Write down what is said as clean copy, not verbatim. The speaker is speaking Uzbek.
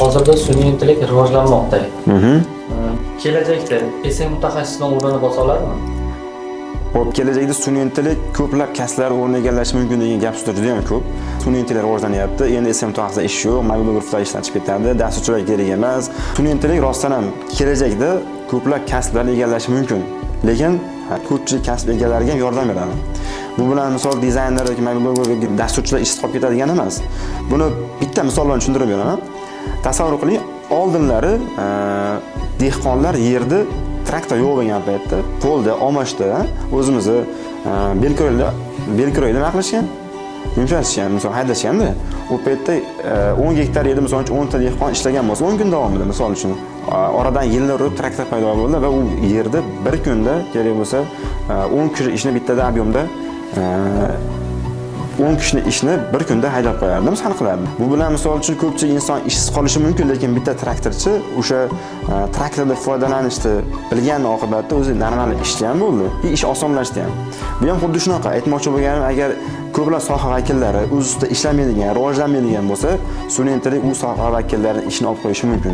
Hozirda sun'iy intellekt rivojlanmoqda. Kelajakda SMM mutaxassisini o'rnini bosa oladimi? Xo'p, kelajakda sun'iy intellekt ko'plab kasblar o'rnini egallashi mumkin degan gap so'zlar juda ham ko'p. Sun'iy intellekt rivojlanyapti. Endi SMM mutaxassislar ishi yo'q, mobilograflar ishdan chiqib ketadi, dasturchilar kerak emas. Sun'iy intellekt rostdan ham kelajakda ko'plab kasblarni egallashi mumkin. Lekin ko'pchilik kasb egalariga ham yordam beradi. Bu bilan, misol, dizayner yoki mobilograf yoki dasturchilar ishsiz qolib ketadigan emas. Buni bitta misol bilan tushuntirib beraman. Tasavvur qiling, oldinlari dehqonlar yerni traktor yo'q bo'lgan paytda qo'lda omochda o'zimizni belkurakda nima qilishgan? Yumshatishgan, misol, haydashganda. U paytda 10 gektar yerda, misol uchun, 10 ta dehqon ishlagan bo'lsa, 10 kun davomida, misol uchun, oradan yillar o'tib traktor paydo bo'ldi va u yerda bir kunda kerak bo'lsa 10 kishi ishni bittada объем da 10 kishini ishni bir kunda haydab qo'yardi, misol qilardi. Bu bilan, misol uchun, ko'pchilik inson ishsiz qolishi mumkin, lekin bitta traktorchi o'sha traktorda foydalanishni bilgan oqibatda o'zi normal ishchi ham bo'ldi, и ish osonlashdi ham. Bu ham xuddi shunaqa. Aytmoqchi bo'lganim, agar ko'plab soha vakillari o'z ustida ishlamaydigan, rivojlanmaydigan bo'lsa, sun'iy intellekt u soha vakillarini ishini olib qo'yishi mumkin.